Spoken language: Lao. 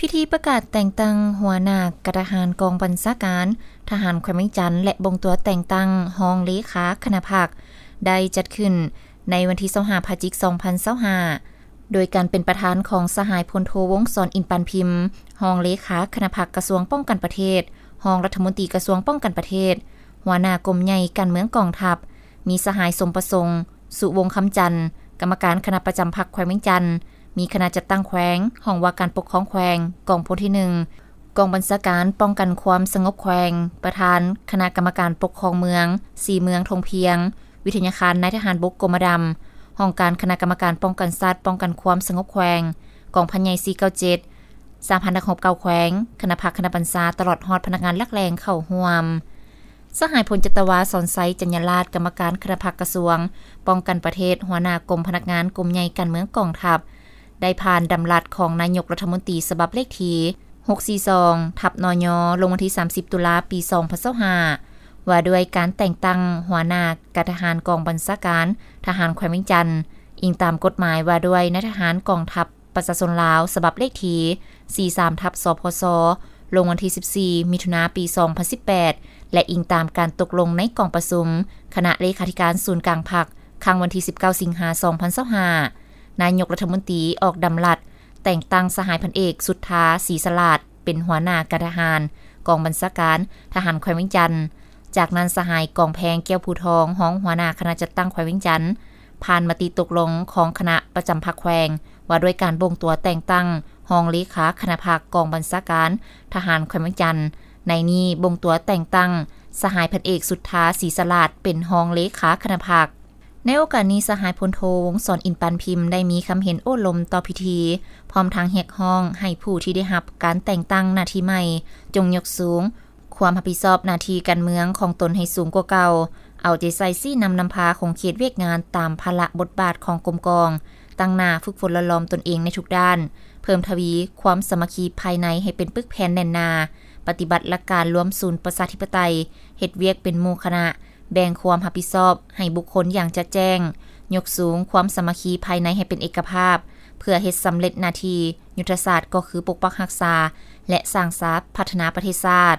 ພິທີປະກາດແຕ່ງຕັ້ງຫົວໜ້າການທະຫານກອງບັນຊາການທະຫານແຂວງວຽງຈັນ ແລະ ບົ່ງຕົວແຕ່ງຕັ້ງຮອງເລຂາຄະນະພັກ ໄດ້ຈັດຂຶ້ນໃນວັນທີຊາວຫ້າ ພະຈິກ ສອງພັນຊາວຫ້າ ໂດຍການເປັນປະທານຂອງສະຫາຍພົນໂທ ວົງສອນ ອິນປານພິມ, ຮອງເລຂາຄະນະພັກກະຊວງປ້ອງກັນປະເທດ, ຮອງລັດຖະມົນຕີກະຊວງປ້ອງກັນປະເທດ, ຫົວໜ້າກົມໃຫຍ່ການເມືອງກອງທັບ, ມີສະຫາຍ ສົມປະສົງ ສຸວົງຄຳຈັນ, ກຳມະການຄະນະປະຈຳພັກແຂວງວຽງຈັນ, ມີຄະນະຈັດຕັ້ງແຂວງ, ຫ້ອງວ່າການປົກຄອງແຂວງ, ກອງພົນທີໜຶ່ງ, ກອງບັນຊາການປ້ອງກັນຄວາມສະຫງົບແຂວງ, ປະທານຄະນະກຳມະການປົກຄອງເມືອງ, ສີ່ເມືອງທົ່ງພຽງ, ວິທະຍາຄານນາຍທະຫານບົກກົມມະດຳ, ຫ້ອງການຄະນະກຳມະການປ້ອງກັນຊາດ, ປ້ອງກັນຄວາມສະຫງົບແຂວງ, ກອງພັນໃຫຍ່ ສີ່ເກົ້າເຈັດ, ສະຫະພັນນັກຮົບເກົ່າແຂວງ, ຄະນະພັກຄະນະບັນຊາ ຕະຫຼອດຮອດພະນັກງານຫຼັກແຫຼ່ງເຂົ້າຮ່ວມ. ສະຫາຍ ພົນຈັດຕະວາ ສອນໄຊ ຈັນຍາລາດ, ກຳມະການຄະນະພັກກະຊວງປ້ອງກັນປະເທດ, ຫົວໜ້າກົມພະນັກງານກົມໃຫຍ່ການເມືອງກອງທັບ, ໄດ້ຜ່ານດຳລັດຂອງນາຍົກລັດຖະມົນຕີສະບັບເລກທີ ຫົກສີ່ສອງ ທັບ ນຍ ລົງວັນທີ ສາມສິບ ຕຸລາ ປີ ສອງພັນຊາວຫ້າ ວ່າດ້ວຍການແຕ່ງຕັ້ງຫົວໜ້າການທະຫານກອງບັນຊາການທະຫານແຂວງວຽງຈັນ, ອີງຕາມກົດໝາຍວ່າດ້ວຍນາຍທະຫານກອງທັບປະຊາຊົນລາວ ສະບັບເລກທີ ສີ່ສາມ ທັບ ສພສ ລົງວັນທີ ສິບສີ່ ມິຖຸນາ ປີ ສອງພັນສິບແປດ ແລະ ອີງຕາມການຕົກລົງໃນກອງປະຊຸມຄະນະເລຂາທິການສູນກາງພັກ ຄັ້ງວັນທີ ສິບເກົ້າ ສິງຫາ ສອງພັນຊາວຫ້າ ນາຍົກລັດຖະມົນຕີອອກດຳລັດແຕ່ງຕັ້ງສະຫາຍ ພັນເອກ ສຸດທາ ສີສະຫຼາດ ເປັນຫົວໜ້າການທະຫານກອງບັນຊາການທະຫານແຂວງວຽງຈັນ. ຈາກນັ້ນ ສະຫາຍ ກອງແພງ ແກ້ວພູທອງ, ຮອງຫົວໜ້າຄະນະຈັດຕັ້ງແຂວງວຽງຈັນ, ຜ່ານມະຕິຕົກລົງຂອງຄະນະປະຈຳພັກແຂວງ ວ່າດ້ວຍການບົ່ງຕົວແຕ່ງຕັ້ງຮອງເລຂາຄະນະພັກກອງບັນຊາການທະຫານແຂວງວຽງຈັນ. ໃນນີ້ບົ່ງຕົວແຕ່ງຕັ້ງສະຫາຍ ພັນເອກ ສຸດທາ ສີສະຫຼາດ ເປັນຮອງເລຂາຄະນະພັກ. ໃນໂອກາດນີ້ ສະຫາຍ ພົນໂທ ວົງສອນ ອິນປານພິມ ໄດ້ມີຄຳເຫັນໂອ້ລົມຕໍ່ພິທີ, ພ້ອມທັງຮຽກຮ້ອງໃຫ້ຜູ້ທີ່ໄດ້ຮັບການແຕ່ງຕັ້ງໜ້າທີ່ໃໝ່ ຈົ່ງຍົກສູງຄວາມຮັບຜິດຊອບໜ້າທີ່ການເມືອງຂອງຕົນໃຫ້ສູງກວ່າເກົ່າ, ເອົາໃຈໃສ່ຊີ້ນຳນຳພາຂົງເຂດວຽກງານຕາມພາລະບົດບາດຂອງກົມກອງ, ຕັ້ງໜ້າຝຶກຝົນຫຼໍ່ຫຼອມຕົນເອງໃນທຸກດ້ານ, ເພີ່ມທະວີຄວາມສາມັກຄີພາຍໃນໃຫ້ເປັນປຶກແຜ່ນແໜ້ນໜາ, ປະຕິບັດຫຼັກການລວມສູນປະຊາທິປະໄຕ, ເຮັດວຽກເປັນໝູ່ຄະນະ, ແບ່ງຄວາມຮັບຜິດຊອບໃຫ້ບຸກຄົນຢ່າງຈະແຈ້ງ, ຍົກສູງຄວາມສາມັກຄີພາຍໃນໃຫ້ເປັນເອກະພາບ ເພື່ອເຮັດສຳເລັດໜ້າທີ່ຍຸດທະສາດ ກໍຄືປົກປັກຮັກສາ ແລະ ສ້າງສາພັດທະນາປະເທດຊາດ.